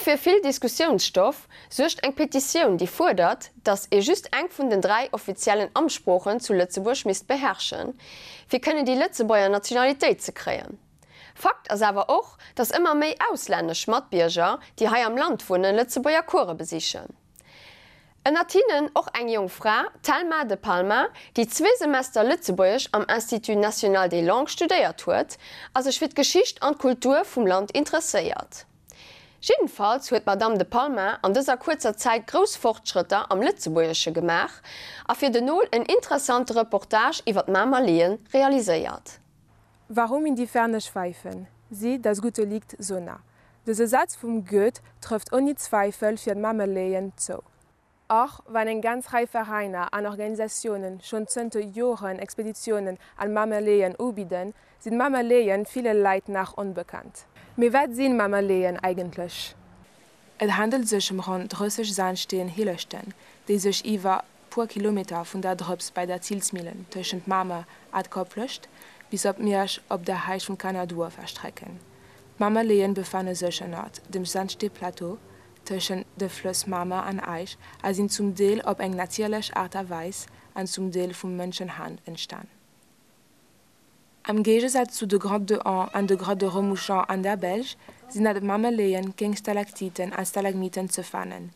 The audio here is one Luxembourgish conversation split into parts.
Fir vill Diskussiounsstoff suergt eng Petitioun, déi fuerdert, datt ee just eng vun den 3 offiziellen Amtssproochen zu Lëtzebuerg misst beherrschen, fir kënnen déi Lëtzebuerger Nationalitéit ze kréien. Fakt ass awer och, datt ëmmer méi auslännesch Matbierger, déi hei am Land wunnen, Lëtzebuerger Course besichen. Ënnert hinnen och eng jonk Fra, d'Thelma de Palma, déi zwee Semester Lëtzebuergesch am Institut National des Langues studéiert huet a sech fir d'Geschicht an d'Kultur vum Land interesséiert. Jiddenfalls huet d'Madame de Palma an dëser kuerzer Zäit grouss Fortschrëtter am Lëtzebuergesche gemaach a fir den Nol en interessante Reportage iwwer d'Mamer Leeën realiséiert. Warum in die Ferne schweifen sie, das Gute liegt so nah? Dëse Saz vum Goethe trëfft ouni Zweifel fir d'Mamer Leeën zou. Och wann eng ganz Rei Veräiner an Organisatiounen schonn zënter Joren Expeditiounen an Mamerleeën ubidden, sinn d'Mamerleeën ville Leit nach onbekannt. Mee wat sinn Mamerleeën eigentlech? Et handelt sech ëm ronn 30 Sandsteen-Hilleschten, déi sech iwwer puer Kilometer vun der Drëps bei der Thillsmillen tëschent Mamer a Koplescht bis op Miersch op der Heicht vum Kannerduerf erstrecken. D'Mamerleeën befanne sech ënnert dem Sandsteeplateau tëschent de Flëss Mamer an Äisch a sinn zum Deel op eng natierlech Aart a Weis an zum Deel vu Mënschenhand entstan. Am Géigesaz zu de Grottes de Han an de Grottes de Remouchamps an der Belsch sinn an de Mamerleeën kéng Stalaktiten a Stalagmiten ze fannen.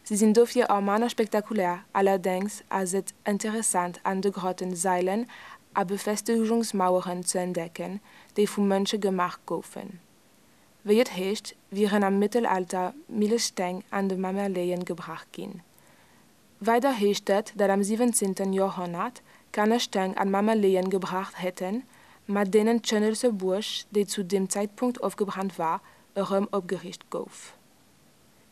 Si sinn dofir och manner spektakulär, allerdéngs ass et interessant an de Grotten Sailen a Befestegungsmaueren ze entdecken, déi vu Mënsche gemaach goufen. Wéi et heescht, wieren am Mëttelalter Millesteng an de Mamerleeën gebrach ginn. Weider heescht et, datt am 17. Joerhonnert Kanner Steng an Mamerleeën gebracht hätten, mat deenen d'Schënnelse Buerg, déi zu deem Zäitpunkt ofgebrannt war, erëm opgeriicht gouf.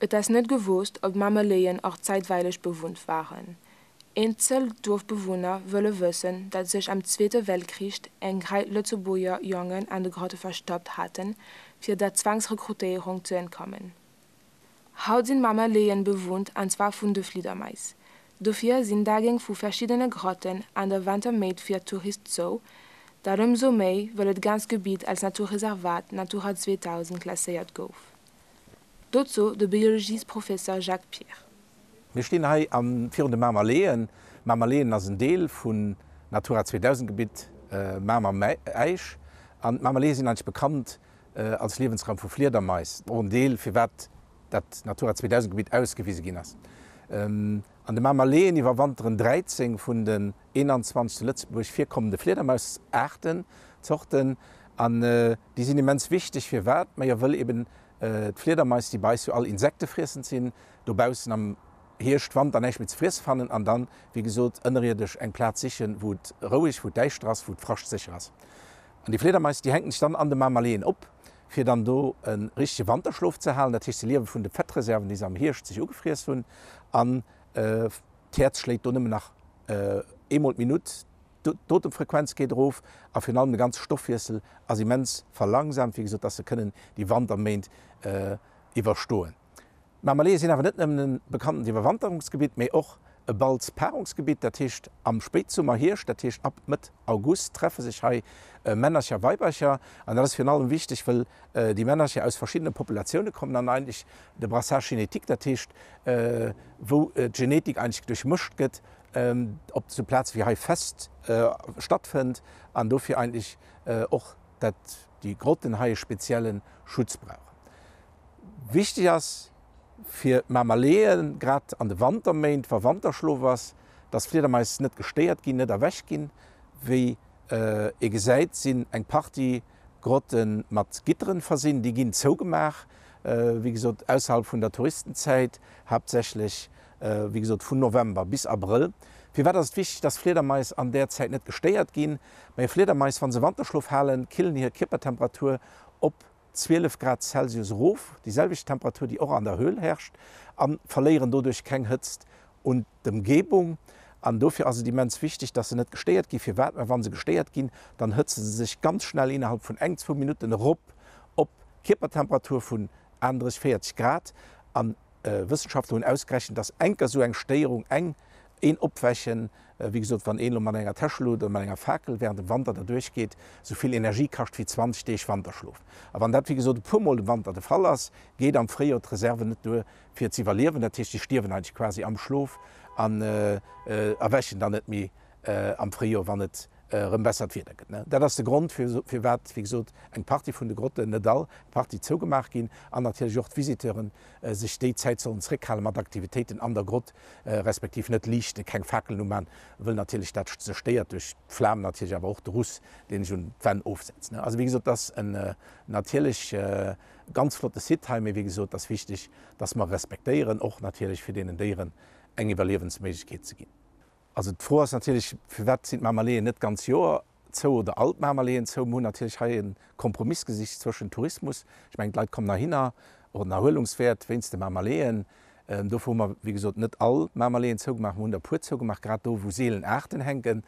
Et ass net gewosst, ob d'Mamerleeën och zäitweileg bewunnt waren. Eenzel Duerfbewunner wëlle wëssen, datt sech am Zweete Weltkrich eng Rei Lëtzebuerger Jongen an de Grotte verstoppt haten, fir der Zwangsrekrutéierung ze entkommen. Haut sinn d'Mamerleeën bewunnt, an zwar vun de Fliedermais. Dofir sinn d'Agäng vu verschiddene Grotten an de Wanterméint fir d'Touriste zou, dat ëmsou méi, wëll et ganzt Gebitt als Naturreservat Natura 2000 klasséiert gouf. Dozou de Biologiesprofesser Jacques Pir. Mir stinn hei virun de Mamer Leeën. Mamer Leeën ass en Deel vun Natura 2000 Gebitt Mamer Äisch. An d'Mamer Leeë sinn eigentlech bekannt als Liewensraum vu Fliedermais. Och en Deel firwat dat Natura 2000 Gebitt ausgewise ginn ass. An de Mamer Leeën iwwerwanteren 13 vun den 21 zu Lëtzebuerg virkommende Fliedermausaarten, Zorten. An déi sinn immens wichteg. Firwat? Majo wëll eben d'Fliedermais, déi bei eis jo all insektefriessend sinn, dobaussen am Hierscht, Wanter näischt méi ze friesse fannen an dann, wéi gesot, ënnerierdesch eng Plaz sichen, wou et roueg, wou et däischter ass, wou d'Frascht sécher ass. An déi Fliedermais, déi hänken sech dann an de Mamerleeën op, fir dann do e richtege Wanterschlof ze halen. Dat heescht, se liewe vun de Fettreserven, déi se am Hierscht sech ugefriess hunn an d'Häerz schléit do nëmmen nach eemol d'Minutt. D'Otemfrequenz geet erof a virun allem de ganze Stoffwiessel ass immens verlangsamt, wéi gesot, dass se kënnen déi Wanterméint iwwerstoen. D'Mamerleeë sinn awer net nëmmen e bekanntent Iwwerwanterungsgebitt, mee och e Balz-Paarungsgebitt. Dat heescht am Spéitsummer, Hierscht, dat heescht ab Mëtt August treffe sech hei Männercher a Weibercher. An dat ass virun allem wichteg, wëll déi Männercher aus verschiddene Populatioune kommen an eigentlech de Brassage génétique, dat heescht wou d'Genetik eigentlech duerchmëscht gëtt, op esou Plaze wéi hei fest stattfënnt an dofir eigentlech och dat déi Grotten hei e spezielle Schutz brauchen. Wichteg ass fir d'Mamerleeën, grad an de Wanterméint, wa Wanterschlof ass, dass d'Fliedermais net gestéiert ginn, net erwächt ginn. Wéi ee gesäit, sinn eng Partie Grotte mat Gitteren versinn. Déi ginn zougemaach, wéi gesot ausserhalb vun der Touristenzäit, haaptsächlech wéi gesot vun November bis Abrëll. Firwat ass et wichteg, dass Fliedermais an där Zäit net gestéiert ginn? Majo, Fliedermais, wa se Wanterschlof halen, killen hir Kierpertemperatur op 12 Grad Celsius erof, déi selwecht Temperatur, déi och an der Höhl herrscht, a verléieren doduerch keng Hëtzt un d'Ëmgebung. An dofir ass et immens wichteg, dass se net gestéiert ginn. Firwat? Mä wa se gestéiert ginn, dann hëtze se sech ganz schnell innerhalb vun eng, zwou Minutten erop op Kierpertemperatur vun 38, 40 Grad. An Wëssenschaftler hunn ausgerechent, dass enker esou eng Stéierung, eng. Een Opwächen, wéi gesot, wann een elo mat enger Täschelut oder mat enger Fakel während dem Wanter derduerch geet, esou vill Energie kascht wéi 20 Deeg Wanterschlof. A wann dat, wéi gesot, e puer Mol dem Wanter de Fall ass, geet am Fréijoer d'Reserve net duer, fir z'iwwerliewen. Dat heescht, si stierwen eigentlech quasi am Schlof an erwächen dann net méi am Fréijoer, wann et erëm bessert Wieder gëtt. Dat ass de Grond, firwat, wéi gesot, eng Partie vun de Grotten, net all, eng Partie zougemaach ginn an natierlech och d'Visiteuren sech déi Zäit sollen zréckhale mat Aktivitéiten an der Grott, respektiv net liichten, keng Fakelen uman, wëll natierlech dat se stéiert duerch d'Flam natierlech, awer och de Russ, deen sech un d'Wänn ofsetzt. Also wéi gesot, dat ass en natierlech ganz flotte Site hei, mee wéi gesot, et ass wichteg, dass mer e respektéieren, och natierlech fir deenen Déieren eng Iwwerliewensméiglechkeet ze ginn. Also d'Fro ass natierlech, firwat sinn d'Mamerleeën net d'ganz Joer zou oder all d'Mamerleeën zou? Mir hunn natierlech hei e Kompromiss gesicht zwëschen Tourismus, ech mengen d'Leit kommen heihinner, och den Erhuelungswäert wéinst de Mamerleeën. Dofir hu mer, wéi gesot, net all d'Mamerleeën zougemaach, mer hunn der e puer zougemaach, grad do wou seelen Aarten hänken.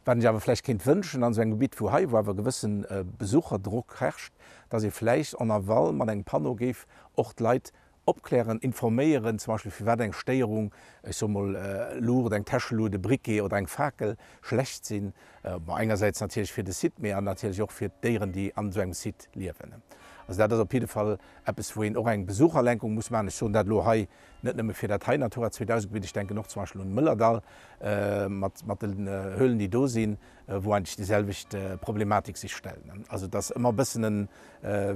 Wat ech awer vläicht kéint wënschen an esou engem Gebitt wou hei, wou awer e gewësse Besucherdrock herrscht, dass ee vläicht en aval mat engem Panneau géif och d'Leit Opklären, informéieren, zum Beispill firwat eng Stéierung, ech soe mol Luucht, eng Täscheluut, e Briquet oder eng Fakel schlecht sinn. Bon, engersäits natierlech fir de Site, mee an natierlech och fir d'Déieren, déi an esou engem Site liewen. Also dat ass op jidde Fall eppes, wou een och eng Besucherlenkung muss maachen. Ech soen dat elo hei net nëmme fir dat hei Natura 2000 Gebitt, ech denken och zum Beispill un de Mëllerdall mat mat den Höhlen, déi do sinn, wou eigentlech déi selwecht Problematik sech stellt. Also et ass ëmmer e bëssen en,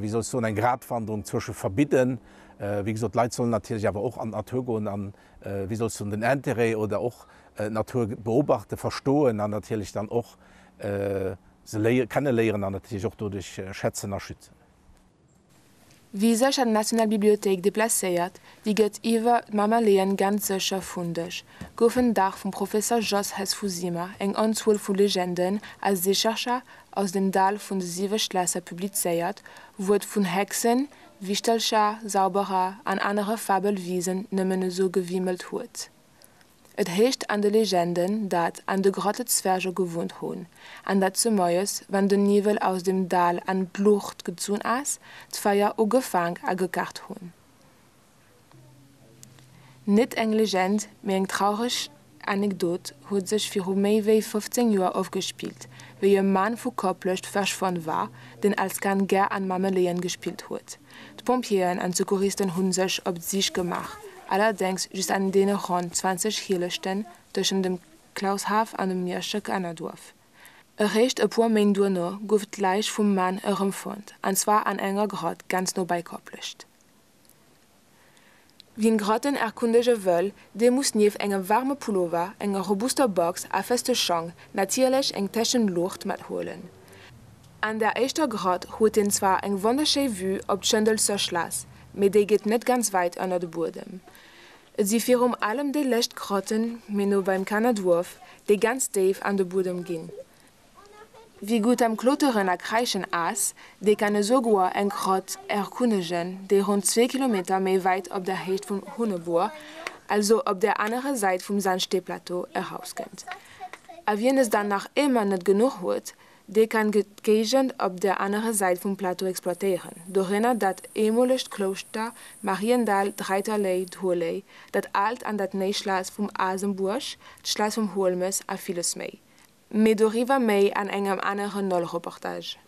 wéi soll ech soen, eng Gratwanderung zwësche verbidden, wéi gesot, d'Leit sollen natierlech awer och an d'Natur goen an, wéi soll ech soen, den Intérêt oder och d'Natur beobachten, verstoen an natierlech dann och se kenneléieren an natierlech och doduerch schätzen a schützen. Wie sech an d'Nationalbibliothéik deplacéiert, déi gëtt iwwer d'Mammerleeën ganz sécher fundeg. Goufen dach vum Professer Jos Hess vu Simmer eng Onzuel vu Legenden a Seechercher aus dem Dall vun de siwe Schlässer publizéiert, wou et vun Hexen, Wichtelcher, Zauberer an anere Fabelwiesen nëmmen esou gewimmelt huet. Et heescht an de Legenden, dat an de Grotte Zwerge gewunnt hunn, an dat zemoies, wann den Niwwel aus dem Dal an d'Luucht gezunn ass, d'Feier ugefaang a gekacht hunn. Net eng Legend, mee eng traureg Anekdot huet sech viru méi wéi 15 Joer ofgespillt, wéi e Mann vu Koplescht verschwonn war, deen als Kand gär an Mameleeën gespillt huet. D'Pompjeeën an d'Secouristen hu sech op d'Sich gemaach, allerdéngs just an deene ronn 20 Hielechten tëschent dem Claushaff an dem Mierscher Kannerduerf. Eréischt e puer Méint duerno gouf d'Läich vum Mann erëmfonnt, an zwar an enger Grott ganz no bei Koplescht. Wien Grotten erkundege wëll, dee muss nieft engem waarme Pullover, enger robuster Box a feste Schong natierlech eng Täschenluucht mathuelen. An der éischter Grott huet een zwar eng wonnerschéi Vue op d'Schëndelser Schlass, mee déi geet net ganz wäit ënner de Buedem. Et si virum allem déi lescht Grotten, méi no beim Kannerduerf, déi ganz déif an de Buedem ginn. Wie gutt am Kloteren a Kräischen ass, dee kann esouguer eng Grott erkunnegen, déi ronn zwee Kilometer méi wäit op der Héicht vum Hunnebuer, also op der anerer Säit vum Sandsteeplateau, erauskënnt. A wien es dann nach ëmmer net genuch huet, Dee kann d'Géigend op der anerer Säit vum Plateau exploitéieren, dorënner dat eemolegt Klouschter Mariendall, d'Reiterléi, d'Hoerléi, dat aalt an dat néi Schlass vum Asembuerg, d'Schlass vum Huelmes a villes méi. Mee doriwwer méi an engem aneren Noll-Reportage.